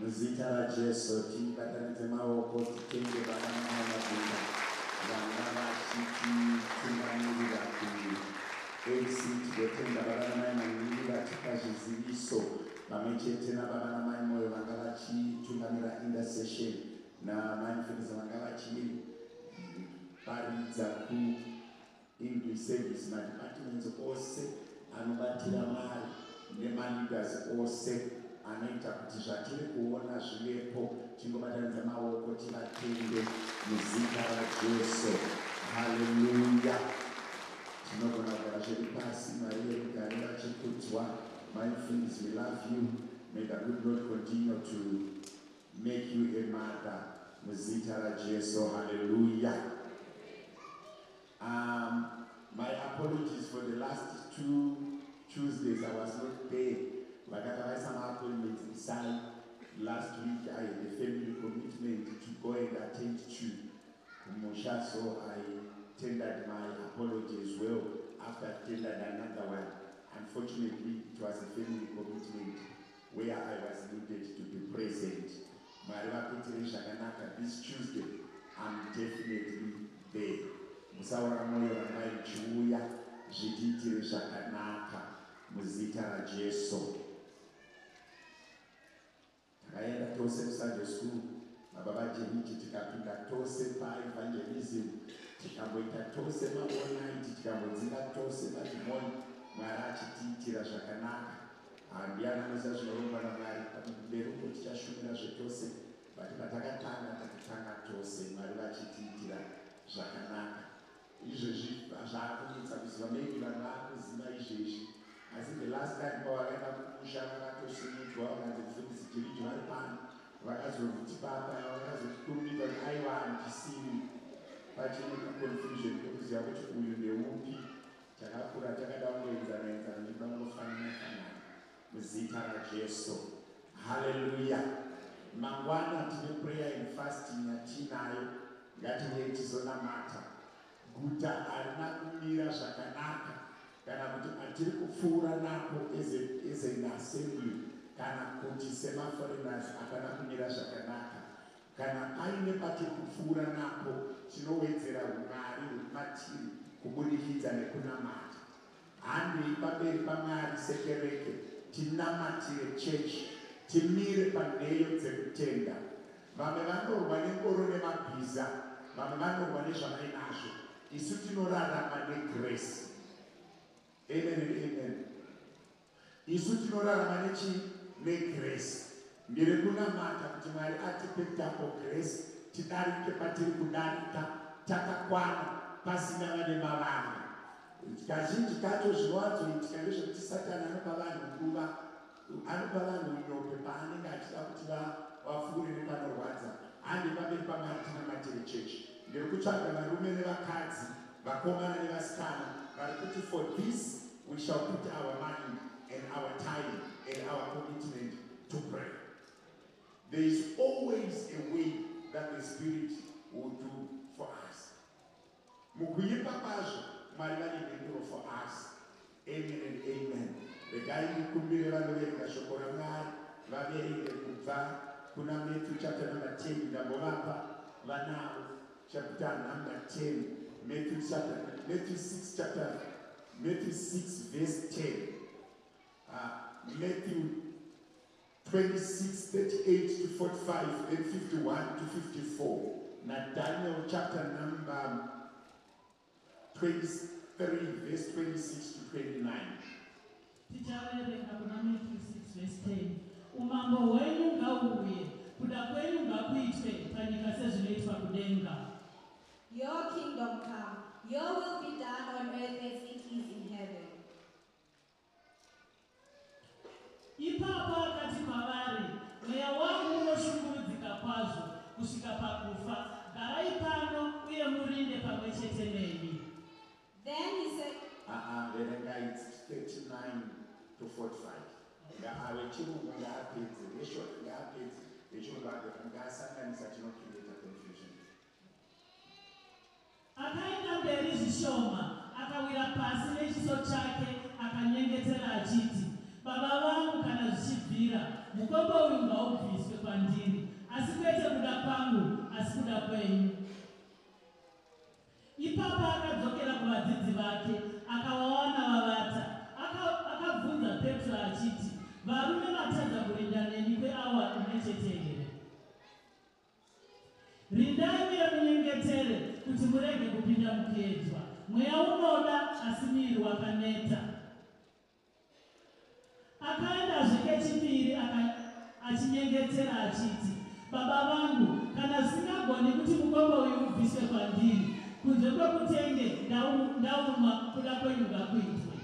Muzita raJesu tibatanidze maoko titende baba namai Mabunda vanga vachititungamirira kuAC. Tinotenda baba namai Manyiri vatipa zviziviso pamwe chete nababa namai Moyo vanga vachitungamira intercession namai Mufundisi vanga vachiparidza kuEnglish service. Madepartments ose anobatira Mwari nemaleaders ose anoita kuti zvatiri kuona zvivepo, tingobatanidza maoko tivatende muzita raJesu. Haleluya! Tinogona kugara zvedu pasi. Mwari verugare vachikudzwa. Mai Mufundisi, we love you. May the good Lord continue to make you a mother muzita raJesu. Haleluya! My apologies for the last two Tuesdays I was not there. Vakanga vaisa maappointments isai. Last week I had a family commitment to go and attend to kumusha, so I tendered my apology as well after I tendered another one. Unfortunately, it was a family commitment where I was needed to be present. Mwari vakuitire zvakanaka. This Tuesday I'm definitely there. Musaora mwoyo, rambai muchiuya, zvitiitire zvakanaka muzita raJesu. Takaenda tose kuSunday school baba vaJeriji, tikapinda tose paevangelism, tikamboita tose maall night, tikambodzinga tose madhimoni, Mwari achitiitira zvakanaka. Handiani anoziva zvinorongwa naMwari mberi uko, tichashumira zvetose, but patakatanga, takatanga tose, Mwari vachitiitira zvakanaka. Izvezvi zvaakunetsa kuziva, maybe vanhu vaakuziva izvezvi, asi the last time pavakaenda kumusha vakatosimudzwa, vakanzi Mufundisi Jiriji vari pano. Vakazoti papa vakazokurumidza kuti aiwa, handisiri. Pachine kuconfusion kwekuziva kuti uyu ndeupi. Takakura takada kungoenzana enzana, nekuda kungofanana fanana muzita raJesu. Haleluya! Mangwana tine prayer and fasting yatinayo. Ngatiuye tizonamata. Guta harina kumira zvakanaka kana kuti patiri kupfuura napo as an assembly kana kuti semaforeigners hapana kumira zvakanaka. Kana paine patiri kupfuura napo, tinowedzera umwari huri matiri kubudikidza nekunamata. Handei pamberi paMwari sekereke, tinamatire chechi, timire panheyo dzekutenda. Vamwe vanorwa nengoro nemabhiza, vamwe vanorwa nezvavainazvo. Isu tinorarama negrace. Amen and amen. Isu tinorarama nechii? Negrace. Ndiri kunamata kuti Mwari atipe double grace, tidarike patiri kudarika takakwana, pasina vane mavanga. Kazhinji kacho zvinowanzoitika ndezvekuti Satani anopa vanhu nguva, anopa vanhu unyope paanenge achida kuti vapfuure nepanorwadza. Hande pamberi paMwari, tinamatire chechi. Ndiri kutsvaga varume nevakadzi, vakomana nevasikana vari kuti for this we shall put our money and our time and our commitment to pray. There is always a way that the Spirit will do for us. Mukuimba kwazvo, Mwari vane mhinduro for us. Amen and amen. Regai ndikumbire vanoverenga shoko raMwari vaverenge kubva kuna Matthew chapter number 10. Ndambovapa vanavo chapter number 10, Matthew chapter, Matthew 6 chapter, Matthew 6 verse 10, Matthew 26 38 to 45 and 51 to 54, naDaniel chapter number 23 verse 26 to 29. Tichaverenga kuna Matthew 6 verse 10. Umambo hwenyu ngauuye, kuda kwenyu ngakuitwe panyika sezvinoitwa kudenga. Your kingdom come, your will be done on earth as it is in heaven. Ipapo akati kwavari, "Mweya wangu unoshungurudzika kwazvo kusvika pakufa. Garai pano uye murinde pamwe chete neni." Then he said, Verengai 39 to 45. Vechirungu ngaapedze, veshona ngaapedze, vechirungu ngaasanganisa, tinocreata confusion. Akaenda mberi zvishoma, akawira pasi nechiso chake, akanyengetera achiti, "Baba vangu, kana zvichibvira, Mukombe uyu ngaubviswe kwandiri, asi kwete kuda kwangu, asi kuda kwenyu. Ipapo akadzokera kuvadzidzi vake, akavawana vavata. Akabvunza Petro achiti, "Varume, matadza kurinda neni kweawa imwe chete here? Rindai uye munyengetere kuti murege kupinda mukuedzwa. Mweya unoda, asi muviri wakaneta." Akaendazve kechipiri achinyengetera achiti, "Baba vangu, kana zvisingagoni kuti mukombe uyu ubviswe kwandiri kunze kwekutenge ndaumwa, kuda kwenyu ngakuitwe."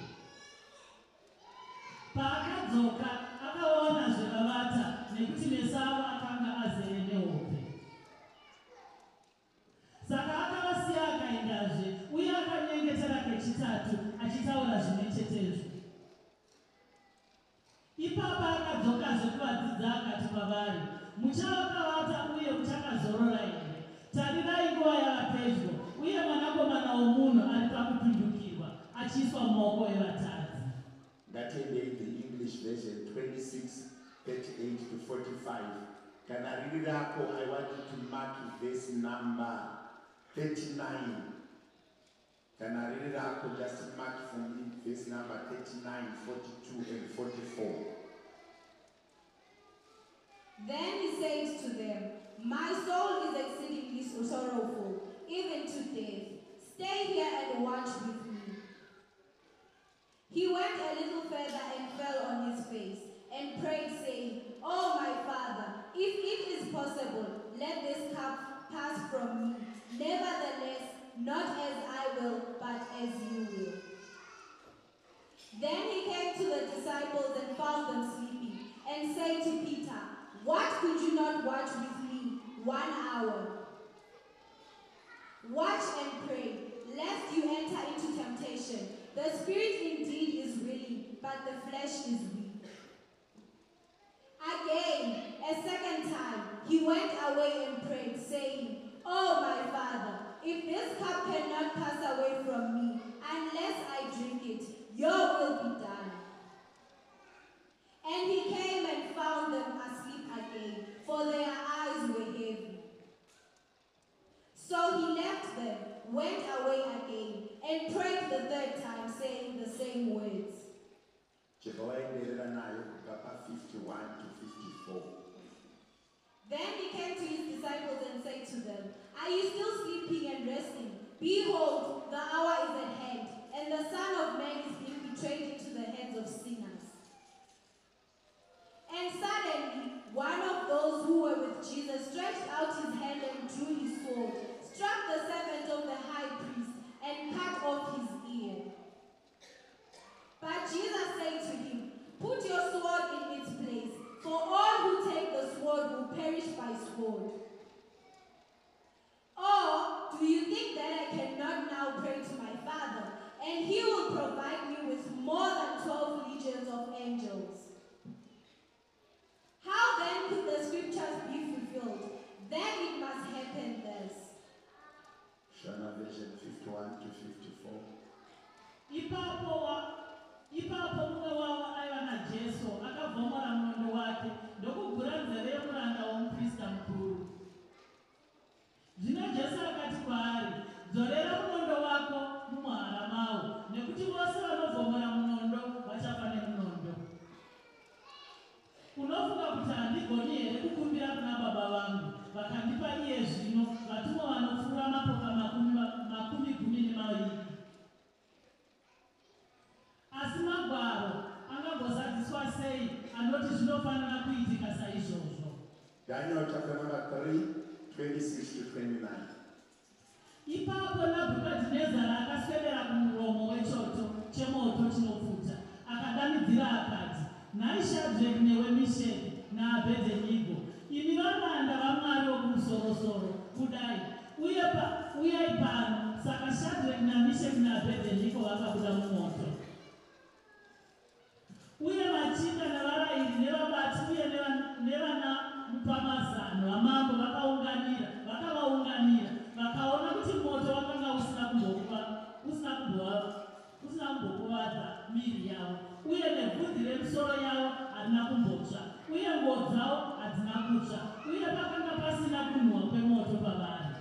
Paakadzoka, akaonazve vavata, nekuti meso avo akanga azere nehope. Saka akavasiya akaendazve, uye akanyengetera kechitatu, achitaura zvimwe chetezvo. Ipapo akadzokazve kuvadzidzi akati kwavari, "Muchavakavata uye muchakazorora here? Tarirai, nguva yava pedyo, uye Mwanakomana woMunhu ari pakupindukirwa achiiswa mumaoko evatadzi." Ngatiendei the English version, 26 38 to 45. Kana riri rako, I want you to mark verse number 39. Kana riri rako, just mark for me verse number 39, 42 and 44. Then he said to them, "My soul is exceedingly sorrowful, even to death. Stay here and watch with me." He went a little further and fell on his face and prayed, saying, "Oh, my Father, if it is possible, let this cup pass from me. Nevertheless, not as I will, but as you will." Then he came to the disciples and found them sleeping, and said to Peter, "What, could you not watch with me one hour? Watch and pray, lest you enter into temptation. The spirit indeed is willing, but the flesh is weak." Again, a second time, he went away and prayed, saying, "Oh, my Father, if this cup cannot pass away from me unless I drink it, your will be done." And he came and found them asleep again, for their eyes were heavy. So he left them, went away again, and prayed the third time, saying the same words. Chibva waenderera nayo kubva pa51 to 54. Then he came to his disciples and said to them, "Are you still sleeping and resting? Behold, the hour is at hand, and the Son of Man is being betrayed into the hands of sinners." And suddenly, one of those who were with Jesus stretched out his hand and drew his sword, struck the servant of the high priest, and cut off his ear. But Jesus said to him, "Put your sword in its place, for all who take the sword will perish by sword. Or do you think that I cannot now pray to my Father, and he will provide me with more than 12 legions of angels? How then could the scriptures be fulfilled that it must happen thus?" Shona version, 51 to 54. Ipapo mumwe wavo aiva naJesu akavhomora munondo wake ndokugura nzeve yomuranda womuprista mukuru. Zvino Jesu akati kwaari, "Dzorera munondo wako mumuhara mawo, nekuti vose vanovhomora munondo vachafa nemunondo. Unofunga kuti handigoni here kukumbira kuna Baba vangu, vakandipa iye zvino vatumwa vanopfuura mapoka makumi 12? Asi magwaro angagozadziswa sei anoti zvinofanira kuitika saizvozvo?" Daniel chapter number 3, 26 to 29. Ipapo Nabhukadhinezari akaswedera kumuromo wechoto chemoto chinopfuta, akadanidzira akati, "Nhai Shadreki newe Misheki naAbhedhenigo, imi varanda vaMwari wokumusoro-soro, budai uye uyai pano." Saka Shadreki naMisheki naAbhedhenigo vakabuda mumoto. Uye machinda navarayiri nevabati uye nevana mupamazano vamambo vakavaunganira, vakaona kuti moto wakanga usina kumbokuvadza miviri yavo, uye nebvudzi remisoro yavo harina kumbotsva, uye nguo dzavo hadzina kutsva, uye pakanga pasina kunhuhwa kwemoto pavari.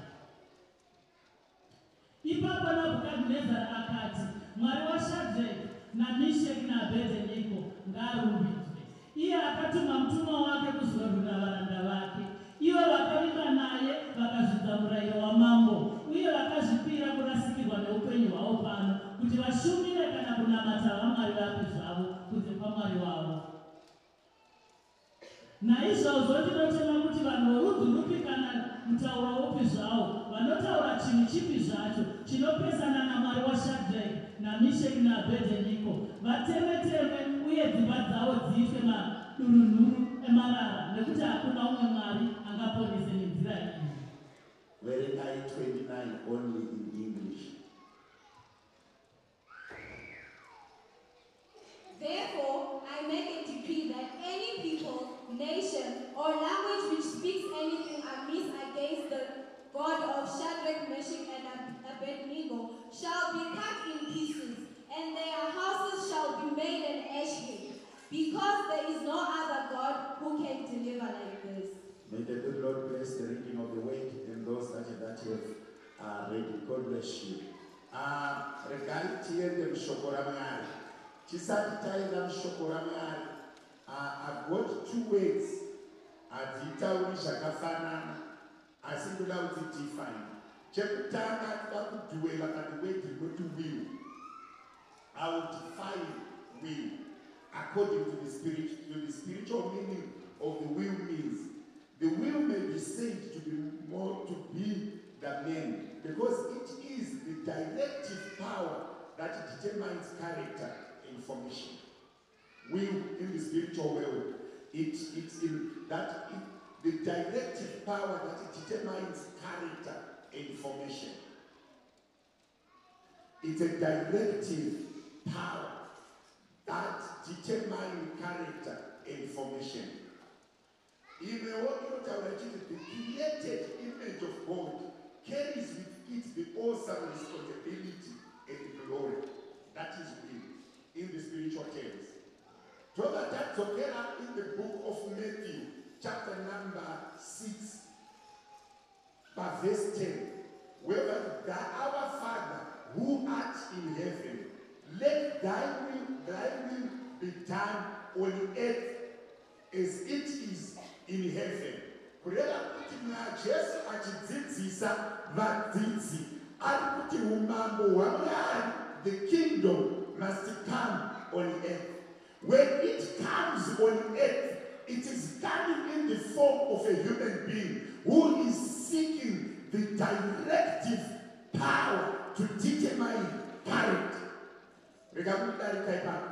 Ipapo Nabhukadhinezari akati, Mwari waShadreki naMisheki naAbhedheniko ngaarumbidzwe, iye akatuma mutumwa wake kuzorwira varanda vake, ivo vakavimba naye vakazvidza murayiro wamambo, uye vakazvipira kurasikirwa neupenyu hwavo pano kuti vashumire kana kunamata vamwari vapi zvavo kunze kwaMwari wavo. Naizvozvo ndinotema kuti vanhu vorudzi rupi kana mutauro upi zvawo vanotaura chinhu chipi zvacho chinopesana naMwari waShadreki naMisheki naAbhedheniko vatemwe-temwe uye dzimba dzavo dziitwe madurunhuru emarara, nekuti hakuna umwe Mwari angaponese nenzira iyi. Verengai 29 only in English. Therefore, I make a decree that any people, nation, or language which speaks anything amiss against the God of Shadrach, Meshach, and Abednego shall be cut in pieces, and their houses shall be made an ash heap, because there is no other God who can deliver like this. May the good Lord bless the reading of the word and those that have read it. God bless you. Regai tiende mushoko raMwari. Tisati taenda mushoko raMwari, I've got two words hadzitauri zvakafanana, asi ndoda kuti define. Chekutanga, toda kudwella pane word rinoti will. I will define will according to the spiritual meaning of the will means. The will may be said to be more to be the man because it is the directive power that determines character and formation. Will in the spiritual world, it's in that it, the directive power that determines character and formation. It's a directive power that determines character and formation. Imwewo inotaura ichiti the created image of God carries with it the awesome responsibility and glory. That is will in the spiritual terms. Tobva tadzokera in the book of Matthew, chapter number 6, verse 10, whereby our Father who art in heaven, let thy will be done on earth as it is in heaven. Kureva kuti naJesu achidzidzisa vadzidzi ari kuti umambo hwaMwari, the kingdom must come on earth. When it comes on earth, it is coming in the form of a human being who is seeking the directive power to determine character. Rega kudarika ipapo.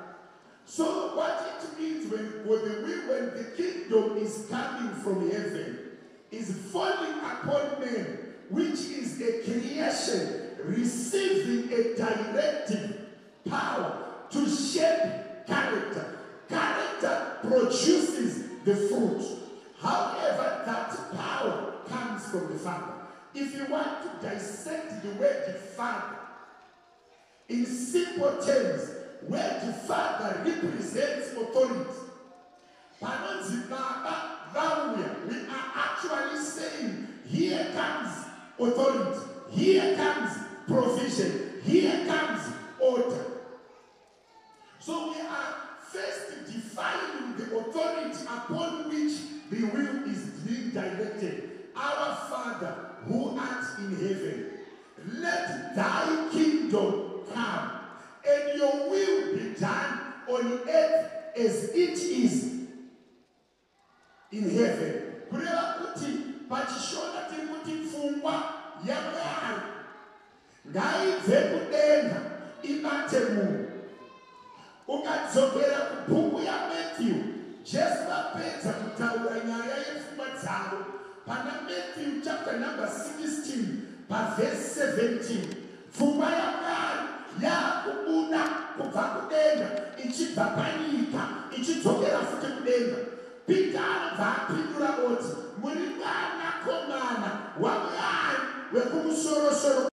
So what it means when the kingdom is coming from heaven, is falling upon men, which is a creation receiving a directive power to shape character. Character produces the fruit. However, that power comes from the Father. If you want to dissect the word Father, in simple terms, word Father represents authority. Panonzi Baba vauya, we are actually saying, here comes authority, here comes provision, here comes order. So we are first defining the authority upon which the will is being directed. Our Father who art in heaven, let thy kingdom come and your will be done on earth as it is in heaven. Kureva kuti paChishona tiri kuti pfungwa yaMwari ngaibve kudenga ibate munhu. Ukadzokera kubhuku yaMatthew, Jesu vapedza kutaura nyaya yepfungwa dzavo pana Matthew chapter number 16 pavhesi 17, pfungwa yaMwari yaakubuda kubva kudenga ichibva panyika ichidzokera futi kudenga. Pita anobva apindura oti, "Muri mwanakomana waMwari wekumusorosoro."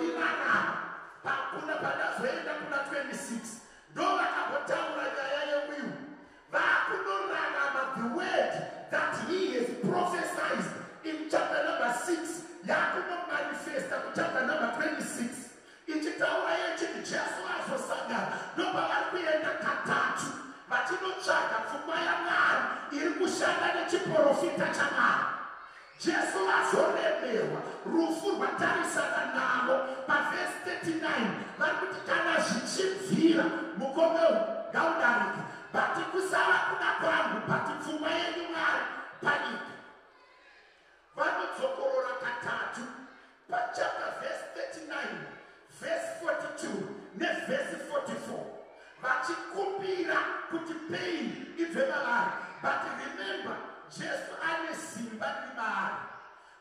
vazorirarama pakuna pandazoenda kuna 26 ndo vakambotaura nyaya yewill. Vakunorarama the word that he has prophesied in chapter number 6 yakunomanifesta kuchapter number 26 ichitaura yechiti Jesu azosangana ndopavari kuenda katatu vachinotsvaga pfungwa yaMwari iri kushanda nechiprofita chaMwari. Jesu azoremerwa rufu rwatarisana navo pavhesi 39 vari kuti kana zvichibvira mukombe uyu ngaudarike, but kusava kuda kwangu but pfungwa yenyu Mwari panyika. Vanodzokorora katatu pachapter verse 39 verse 42 nevhesi 44 vachikumbira kuti pain ibve mavari. But remember, Jesu ane simba riri maari,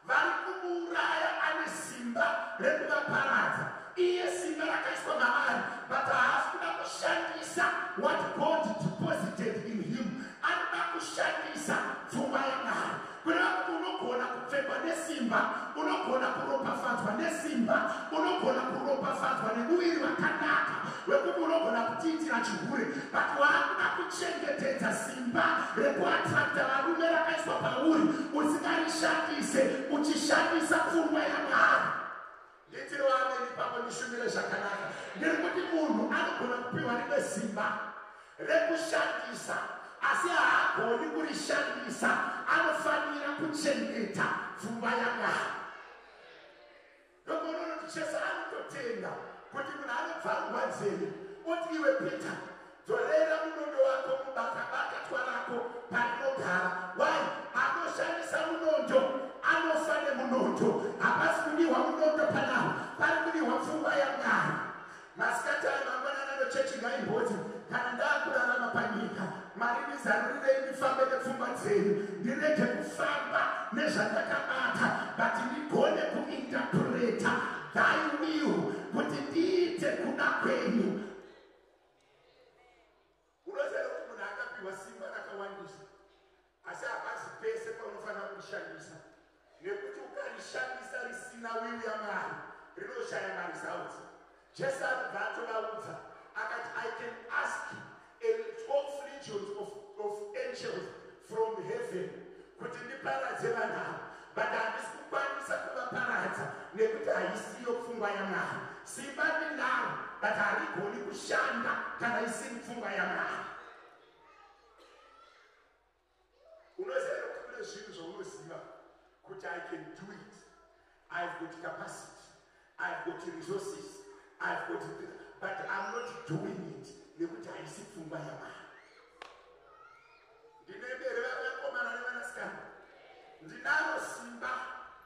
vari kumuuraya ane simba rekuvaparadza. Iye simba rakaiswa maari, but haasi kuda kushandisa what God deposited in him. Anoda kushandisa pfungwa yaMwari. Kureva kuti unogona kupfekwa nesimba, unogona kuropafadzwa nesimba, unogona kuropafadzwa nemuviri wakanaka wekuti unogona kutiitira chihure, but waakuda kuchengetedza simba rekuattracta varume rakaiswa pauri usingarishandise, uchishandisa pfungwa yaMwari. Nditiro ameni ipapo, ndishumire zvakanaka. Ndiri kuti munhu anogona kupiwa rimwe simba rekushandisa, asi haagoni kurishandisa, anofanira kuchengeta pfungwa yaMwari. Ndokuona kuti Jesu anototenda kuti munhu anobvarurwa nzeve oti iwe Peter, dzorera munondo wako mubakabakatwa rako parinogara. Why? Anoshandisa munondo anofa nemunondo. Hapasi kudiwa munondo panavo, pari kudiwa pfungwa yaMwari. Masikati ayo mangwanani anochechi ngaimboti kana ndaakurarama panyika, Mwari ndizarurirei ndifambe nepfungwa dzenyu, ndirege kufamba nezvandakabata, but ndigone kuinterpreta thy will kuti ndiite kuda kwenyu. Unoziva kuti munhu akapiwa simba rakawandisa, asi hapasi pese paunofanira kurishandisa, nekuti ukarishandisa risina will yaMwari rinoshaya maresults. Jesu anobva atovaudza akati, I can ask a 12 legions of angels from heaven kuti ndiparadze vanhu ava, but handisi kukwanisa kuvaparadza nekuti haisiyo pfungwa yaMwari. Simba ndinaro, but harigoni kushanda kana isiri pfungwa yaMwari. Unoziva kuti kune zvinhu zvaunoziva kuti I can do it, I've got capacity, I've got resources, I've got this, but I'm not doing it nekuti haisi pfungwa yaMwari. Ndinebere vakomana nevanasikana, ndinaro simba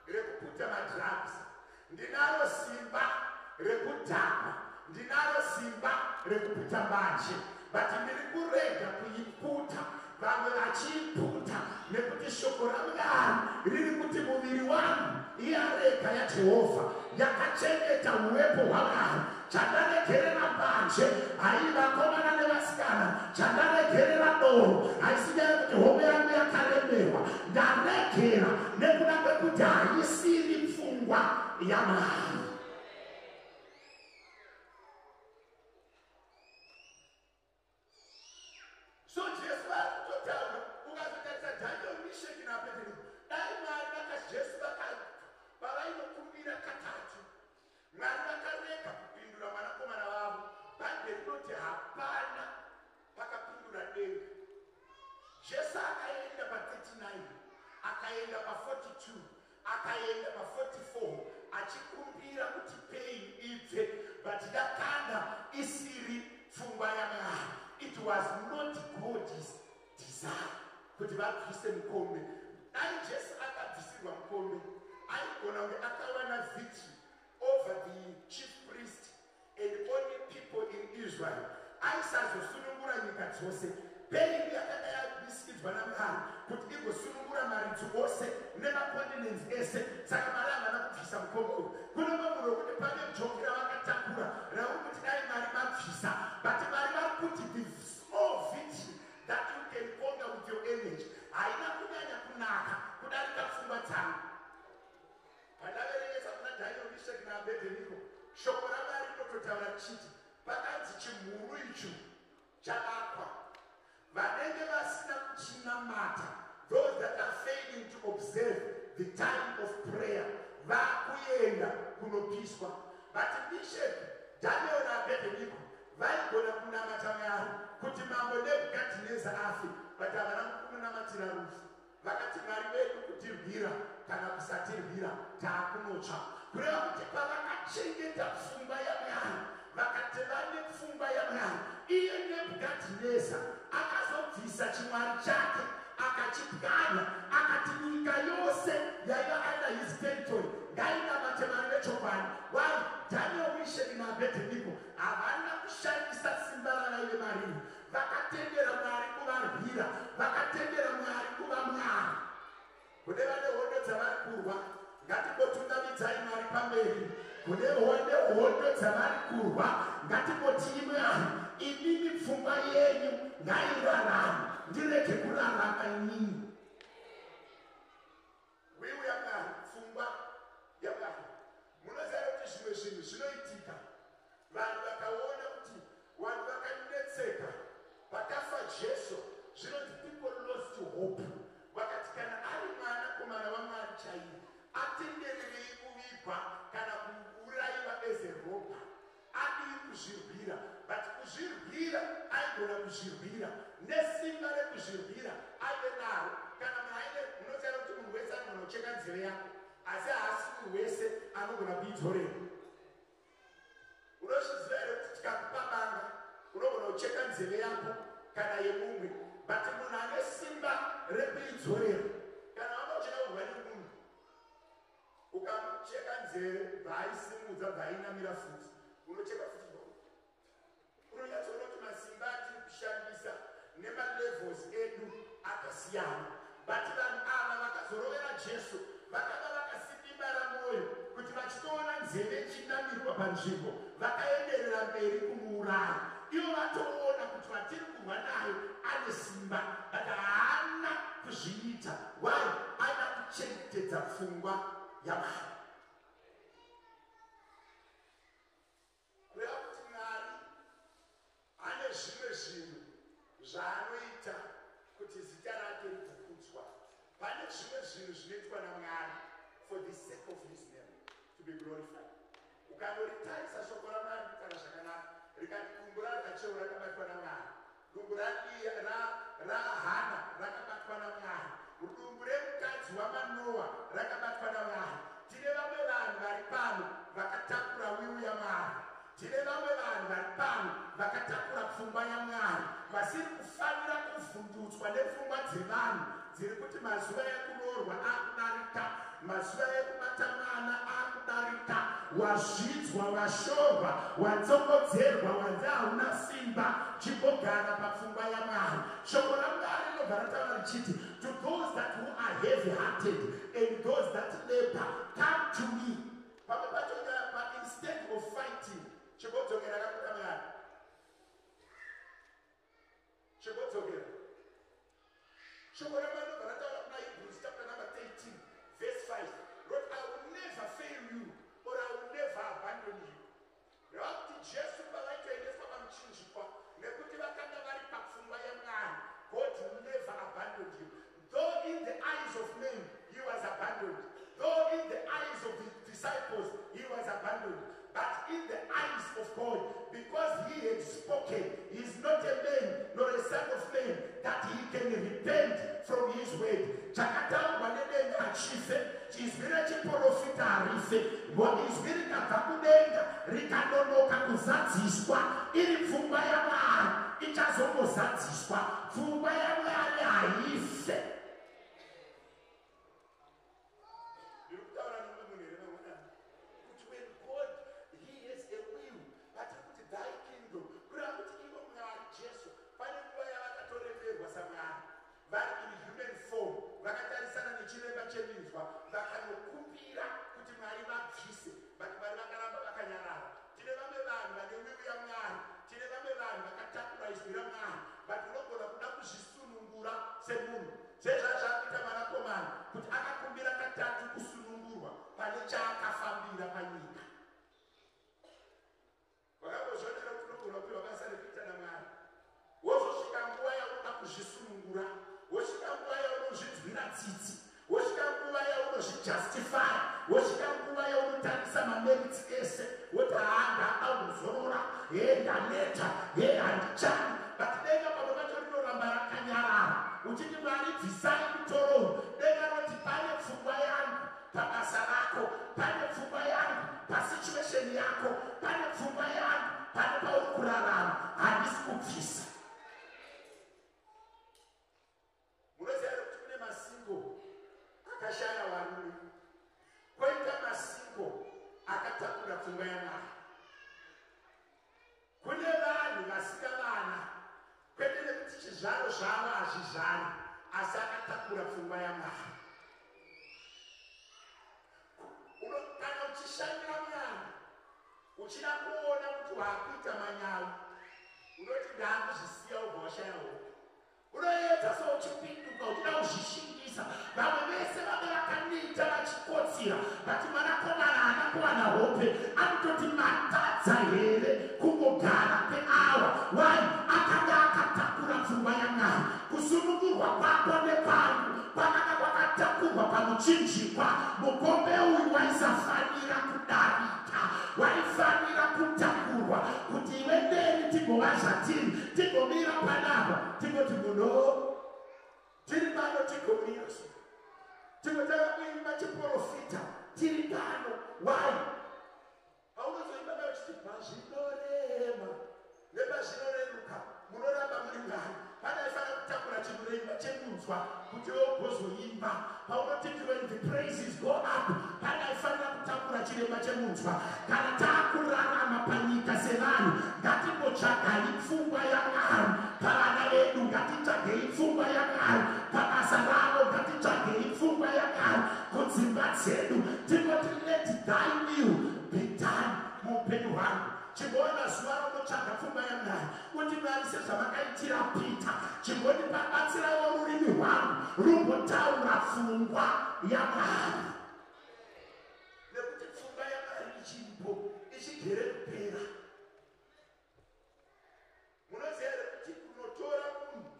rekuputa madrugs, ndinaro simba rekudhakwa, ndinaro simba rekuputa mbanje, but ndiri kurega kuiputa vamwe vachiiputa nekuti shoko raMwari riri kuti muviri wangu iareka yaJehovha yakachengeta uwepo hwaMwari. Chandaregerera mbanje hai vakomana nevasikana, chandaregerera doro haisi nyaya yekuti home yangu yakaremerwa, ndaregera nekuda kwekuti haisiri pfungwa yaMwari. So Jesu vari kutotaura, ukazotarisa Daniel, Misheki naAbednego, dai Mwari vakaJesu pavainokumbira katatu, Mwari vakarega kupindura mwanakomana wavo. Bhaibheri rinoti hapana pakapindura denga. Jesu akaenda pa39, akaenda pa42, akaenda pa44 achikumbira kuti pain ibve, but yakanga isiri pfungwa yaMwari. It was not God's desire kuti vabvise mukombe. Dai Jesu akabvisirwa mukombe, aigona kunge akawana victory over the chief priest and only people in Israel. Aisazosunungura nyika dzose. Pain yakanga yabisikidzwa naMwari kuti igosunungura marudzi ose nemacontinents ese. Saka Mwari havana kubvisa mukombe uyu. Kune mumwe munhu wekuti pane joki ravakatakura rauri kuti dai Mwari mabvisa, but Mwari vari kuti the small victory that you can conquer with your energy haina kunyanya kunaka kudarika pfungwa dzangu. Pandaverengesa kuna Daniel, Mishek naAbednego, Shoko raMwari rinototaura richiti pakanzi chimhuru icho chavakwa, vanenge vasina kuchinamata, those that are failing to observe the time of prayer, vakuenda kunopiswa. But Meshach, Daniel naAbednego vaigona kunamata Mwari kuti mambo Nebhukadhineza afe, but havana kumunamatira rufu. Vakati, "Mwari vedu kutirwira kana kusatirwira, taakunotsva." Kureva kuti pavakachengeta pfungwa yaMwari, vakati vane pfungwa yaMwari, iye Nebhukadhineza akazobvisa chimwari chake, akachipwanya, akati nyika yose yaiva under his territory ngainamate Mwari vechokwadi. Why? Daniel, Meshach naAbednego havana kushandisa simba ravaive mariri. Vakatendera Mwari kuvarwira, vakatendera Mwari kuva Mwari. Kune vane hondo dzavari kurwa, ngatimbotungamidzai Mwari pamberi. Kune vane hondo dzavari kurwa, ngatimbotii, "Mwari, imimi pfungwa yenyu ngairarame, ndirege kurarama inini." Will yaMwari, pfungwa yaMwari. Munoziva kuti zvimwe zvinhu zvinoitika, vanhu vakaona kuti vanhu vakanetseka. Pakafa Jesu, zvinonzi people lost hope. Vakati, "Kana ari mwanakomana waMwari chaiye, atendererei kuvigwa kana kuurayiwa as a robber? Adii kuzvirwira?" But kuzvirwira, aigona kuzvirwira nesimba rekuzvirwira aive naro. Kana munhu aine, munoziva kuti munhu wese anogona kucheka nzeve yako, asi haasi munhu wese anogona kuidzorera. Unozviziva here kuti tikakupa banga, unogona kucheka nzeve yako kana yemumwe, but munhu ane simba rekuidzorera, kana wanga uchida kurwa nemunhu, ukamucheka nzeve, bvaaisimudza, bvaainamira futi, unocheka futi. Unonyatsoona kuti masimba atiri kushandisa nemalevels edu akasiyana. But vanhu ava vakazorovera Jesu vakanga vakasidimara mwoyo kuti vachitoona nzeve ichinamirwa panzvimbo, vakaenderera mberi kumuuraya. Ivo vatoona kuti vatiri kurwa nayo ane simba, but haana kuzviita. Why? Aida kuchengetedza pfungwa yaMwari. Kureva kuti Mwari ane zvimwe zvinhu zvaanoita kuti zita rake rigokudzwa. Pane zvimwe zvinhu zvinoitwa naMwari for the sake of his name to be glorified. Ukandoritarisa, shoko raMwari kutaura zvakanaka, rikati dumbu raRachel rakabatwa naMwari, dumbu raHana rakabatwa naMwari, dumbu remukadzi waManoa rakabatwa naMwari. Tine vamwe vanhu vari pano vakatakura will yaMwari. Tine vamwe vanhu vari pano vakatakura pfungwa yaMwari, vasiri kufanira kuvhundutswa nepfungwa dzevanhu dziri kuti mazuva ekuroorwa akudarika, mazuva ekubata mwana akudarika, wazvidzwa, washorwa, watsongodzerwa, wanzi hauna simba. Chimbogara papfungwa yaMwari. Shoko raMwari rinobva rataura richiti, "To those that who are heavy hearted and those that labor, come to me." Pamwe pacho, instead of fighting, chimbodzokera kakuda Mwari, chimbodzokera. Shoko raMwari rinobva rataura kuna Hebrews chapter number 13 verse 5, roti, "I will never fail you or I will never abandon you." Reva kuti Jesu pavaitoendeswa pamuchinjikwa, nekuti vakanga vari papfungwa yaMwari, God never abandoned him. Though in the eyes of men he was abandoned, though in the eyes of the disciples he was abandoned, but in the eyes of God, because he had spoken, he is not a man nor a son of man that he can repent from his word. Chakataurwa nedenga hachife. Izwi rechiprofita harife. Izwi rikabva kudenga rikanonoka kuzadziswa, iri pfungwa yaMwari ichazongozadziswa. Pfungwa yaMwari haife. Ndiri kutaura nomumwe munhu here mangwanani kuti when God, he has a will, patiri kuti thy kingdom, kureva kuti ivo Mwari Jesu pane nguva yavakatoremerwa saMwari vari in human form, vakatarisana nechiremba cheminzwa, vakanokumbira kuti Mwari vabvise, but Mwari vakaramba vakanyarara. Tine vamwe vanhu vane will yaMwari. Tine vamwe vanhu vakatakura. yaunozvinzwira tsitsi, wosvika nguva yaunozvijustifya, wosvika nguva yaunotarisa mamerits ese, woti haa, ndakuzorora, he ndaneta, he handichani. But denga pamwe pacho rinoramba rakanyarara. Uchiti, "Mwari, bvisai mutoro uyu," denga roti, "Pane pfungwa yangu pabasa rako, pane pfungwa yangu pasituation yako, pane pfungwa yangu pane pauri kurarama. Handisi kubvisa." Munoziva here kuti kune masingle akashaya varume, kwoita masingle akatakura pfungwa yaMwari? Kune vanhu vasina vana, kwete nekuti chizvaro zvavo hazvizvari, asi akatakura pfungwa yaMwari. Kana uchishandira Mwari, uchida kuona kuti waakuita manyawi, unoti, "Ndaakuzvisiya," ubva washaya hope. Unoedza so uchipinduka, uchida kuzvishingisa. Vamwe vese vave vakanita vachikotsira, but mwanakomana haana kuwana hope. Anototi, "Matadza here kungogara kweawa?" Why? Akanga akatakura pfungwa yaMwari. Kusunungurwa kwako nekwangu kwakanga kwakatakurwa pamuchinjikwa. Mukombe uyu waisafanira kudarika, waifanira kutakurwa kuti iwe neni tigova zvatiri, tigomira panapa, tigoti muno tiri pano, tigomira so, tigotanga kuimba chiprofita tiri pano. Why? Paunozoimba nayo uchiti pazvinorema nepazvinoreruka, munoramba muri Mwari. Panaifanira kutakura chinorema chemunzwa kuti ugozoimba. Paunotiti, "When the praises go up," panaifanira kutakura chirema chemunzwa. Kana taakurarama panyika sevanhu, ngatimbotsvagai pfungwa yaMwari pavana vedu, ngatitsvagei pfungwa yaMwari pabasa ravo, ngatitsvagei pfungwa yaMwari kudzimba dzedu, tingoti, "Let thy will be done muupenyu hwangu." Chimboona zuva raunotsvaga pfungwa yaMwari kuti, "Mwari, sezvamakaitira Peter, chimbondibatsirawo rurimi rwangu rumbotaura pfungwa yaMwari," nekuti pfungwa yaMwari ichiripo, ichigere kupera. Munoziva here kuti kunotora munhu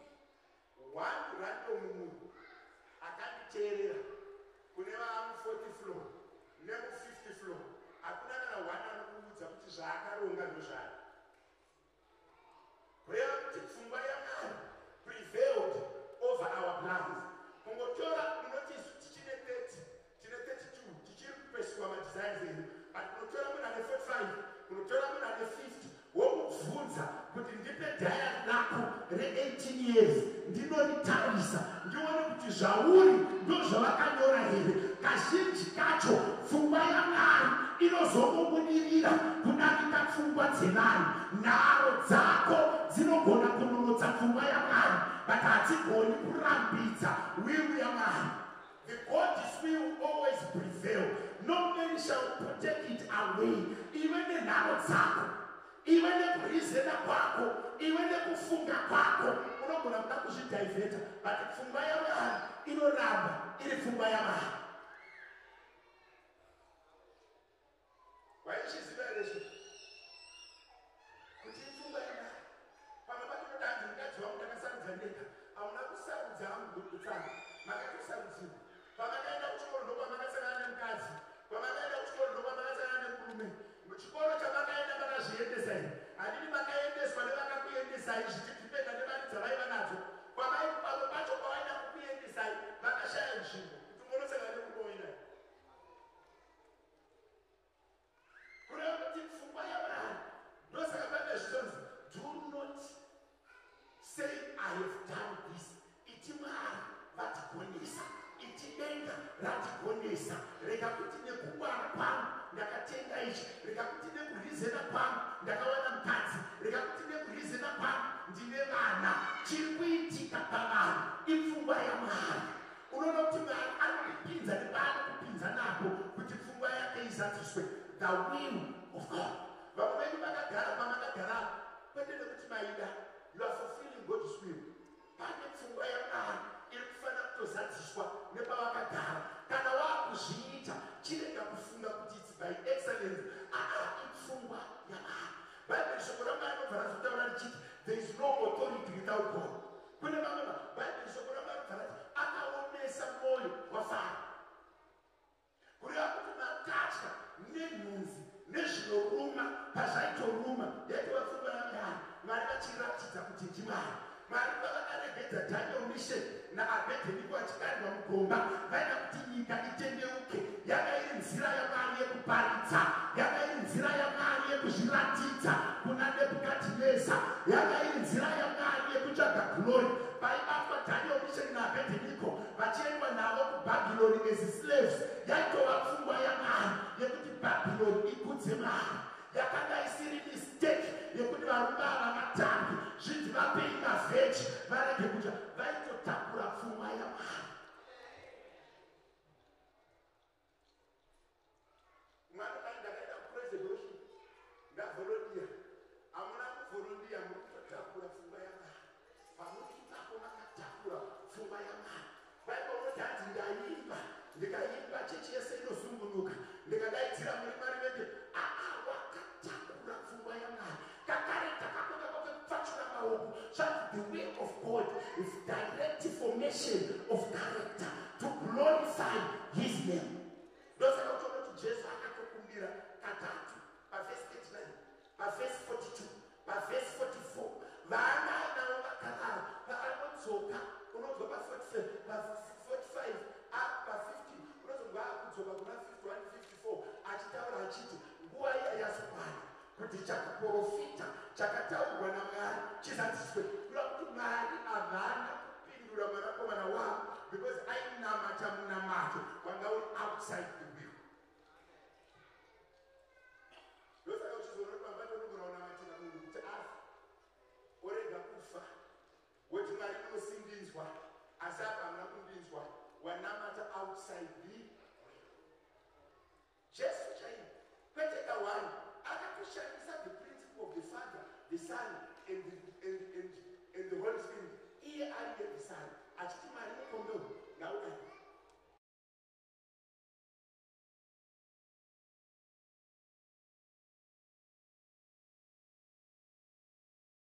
one random, munhu akanditeerera, kune vaamu40 floor nemu50 floor, hakuna kana one anokuudza kuti zvaakaronga ndozvari. Kureva kuti pfungwa yaMwari prevailed over our plans. Kungotora, unoti isu tichine 30, tine 32, tichiri kupeswa madesigns edu, but kunotora munhu ane 45, kunotora munhu ane 50, womubvunza kuti, "Ndipe diary rako re18 years, ndinoritarisa ndione kuti zvauri ndozvavakanyora here." Kazhinji kacho pfungwa yaMwari inozomubudirira kudarika pfungwa dzevanhu. Nharo dzako dzinogona kunonotsa pfungwa yaMwari, but hadzigoni kurambidza will yaMwari. The God's will always prevail. No man shall take it away. Iwe nenharo dzako, iwe nekurizena kwako, iwe nekufunga kwako, unogona kuda kuzvidhivheta, but pfungwa yaMwari inoramba iri pfungwa yaMwari. Waizviziva here zvo kuti ipfungwa yaMwari? Pamwe patinodanzi, "Mukadzi wangu ndakasarudza ndega." Hauna kusarudza kutsanga, makatosarudziwa. Pamakaenda kuchikoro ndokwamakasangana nemukadzi, kwamakaenda kuchikoro ndokwamakasangana nemurume. Chikoro chamakaenda makazviendesa here? Handini makaendeswa nevakakuendesai, zvichidhipenda nemari dzavaiva nadzo. Pamwe pacho kwavaida kukuendesai vakashaya nzvimbo kuti munosangana nemurume wenai. Kureva kuti pfungwa yaMwari. Ndosaka Bhaibheri zvizonzi, "Do not say, 'I have done this.'" Iti, "Mwari vatigonesa." Iti, "Denga ratigonesa." Rega kuti, "Nekungwara kwangu ndakatenga ichi." Rega kuti, "Nekurizena kwangu ndakawana mukadzi." Rega kuti, "Nekurizena kwangu ndine vana." Chiri kuitika pavanhu ipfungwa yaMwari. Unoona kuti Mwari anokupinza nepaanokupinza napo kuti pfungwa yake izadziswe, the will of God. Vamwe venyu vakagara pamakagara kwete nekuti maida. You are fulfilling God's will. Pane pfungwa yaMwari iri kufanira kutozadziswa nepavakagara. Kana waakuzviita, chirega kufunga kuti it's by excellence. Aa, ipfungwa yaMwari. Bhaibheri, shoko raMwari rinobva razotaura richiti, "There is no authority without God." Kune vamwe, Bhaibheri, shoko raMwari rinobva rati akaomesa. Misheki naAbhedheniko vachikandwa mugomba, vaida kuti nyika itendeuke. Yanga iri nzira yaMwari yekuparidza, yanga iri nzira yaMwari yekuzviratidza kuna Nebhukadhineza, yanga iri nzira yaMwari yekutsvaga glory. Paibatwa Daniel, Misheki naAbhedheniko vachiendwa navo kuBhabhironi as slaves, yaitova pfungwa yaMwari yekuti Bhabhironi ikudze Mwari. Yakanga isiri mistake yekuti varume ava vatambi zvinzi vapei mavheji varege kudya. Vaitotakura pfungwa yaMwari. Mwana kai, ndakaenda kupraise worship, ndavolunteer. Hamuna kuvolunteer, muri kutotakura pfungwa yaMwari. Pamuri ipapo makatakura pfungwa yaMwari. Bhaibheri unoti hanzi ndaimba, ndikaimba chechi yese inosungunuka, ndikadaidzira muri mari vende. Aa, wakatakura pfungwa yaMwari. Kakare takakonga kwakupfachura maoko. Zvanzi the way of God is direct formation of character to glorify his name. Ndosaka uchiona kuti Jesu akatokumbira katatu, pavhesi 39, pavhesi 42, pavhesi 44. Vana navo vakarara, paanodzoka unonzwa pa47, pa45, pa50, unozonzwa akudzoka kuna 51, 54 achitaura achiti nguva iya yazokwana kuti chakaprofita chakataurwa naMwari chizadziswe. Kuda kuti Mwari havana kupindura mwanakomana wavo because ainamata munamato wanga uri outside the will. Ndosaka uchizoona kuti mambati unogona kunamatira munhu kuti afa, orega kufa, woti, "Mwari, munosindinzwa, asi apa hamuna kundinzwa." Wanamata outside the will. Jesu chaivo, kwete kawani, akatoshandisa the principle of the Father, the Son and